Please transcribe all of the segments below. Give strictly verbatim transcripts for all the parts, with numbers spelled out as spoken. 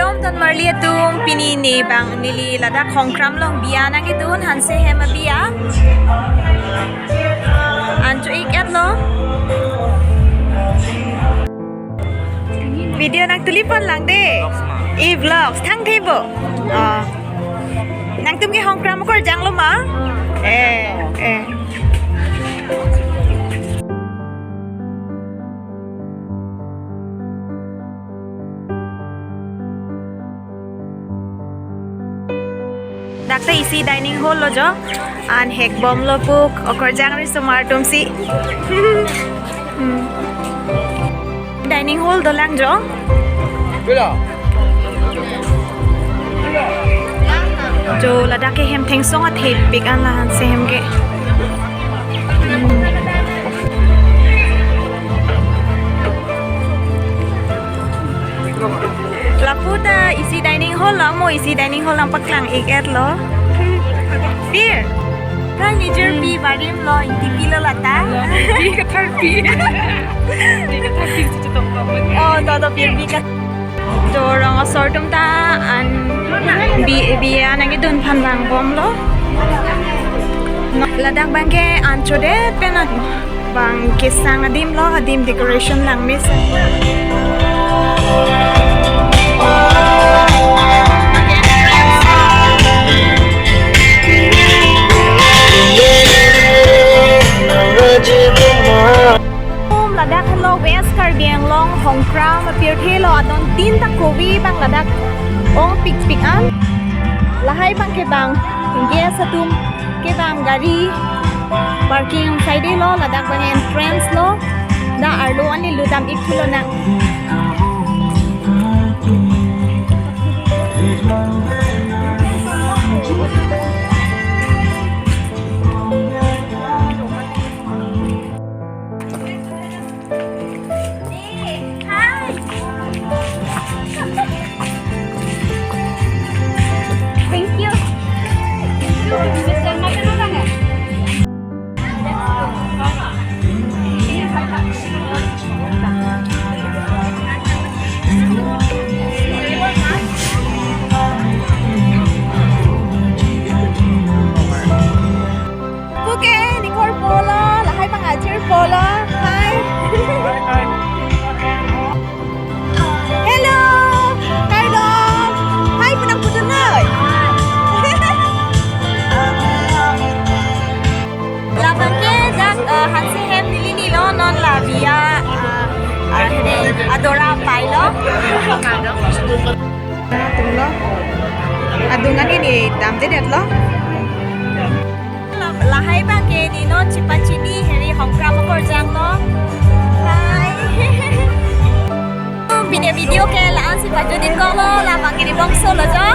Tom ton marli atum, pini ne bang neli ladak Hongkram along biya nangkedun, Hanse Hem abiya. An cho-ik-etlo. Video nangtuli pon lang de. Vlogs ma? I vlogs, thang thebo. Oh. Nangtum ke Hongkram akorjanglo ma? Eh, eh. Dak ta isi dining hall lo jo, an hek bomlo pu okorjang risomar atumsi. Hmm. Dining hall dolang jo. Bila? Jo ladak ke hem thengsong athepik an la Hanse Hem ke. Hmm. Lapu ta isi dining hall lo, mo isi dining hall nangpaklang-ik-etlo. Pir? Kan nijor pi barim lo, ingti pilo lata. Pi kathar pi. Pi kathar pi si chutok lo. Oh, to to pir pi kat. Jo rong asor atum ta an bi biya nangkedun aphan vang bomlo. Ladak bang ke an chodet pen an. Bang kesang adim lo, adim decoration lang mesen. Um, ladak henlo West Karbi Anglong, Hongkram apirthe lo, adon tin ta kove bang ladak ongpikpik an. Lahai bang ke bang guest atum ke bang gari parking side lo, ladak bang entrance lo. Da arlo ani ludam-ik thulo nang. Thank you. Puke, nikor polo, lahai bang ajir polo. Hi. Hello, Carlo. Hi, punang pudun noi. Labang ke dak, eh, Hanse Hem neli nilo, non la biya, eh, eh, hede, adora pailo. Atumlo. Adung ani ne damdedetlo. Lahai bang ke ne non chipachini heri Hongkram akorjanglo. Hi. Pini video ke la-ansi pajut-ik-etlo, labang ke ne bongso lo jo.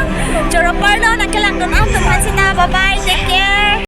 Choro parlo nangkelangdun atum aphan sita. Bye bye, take care.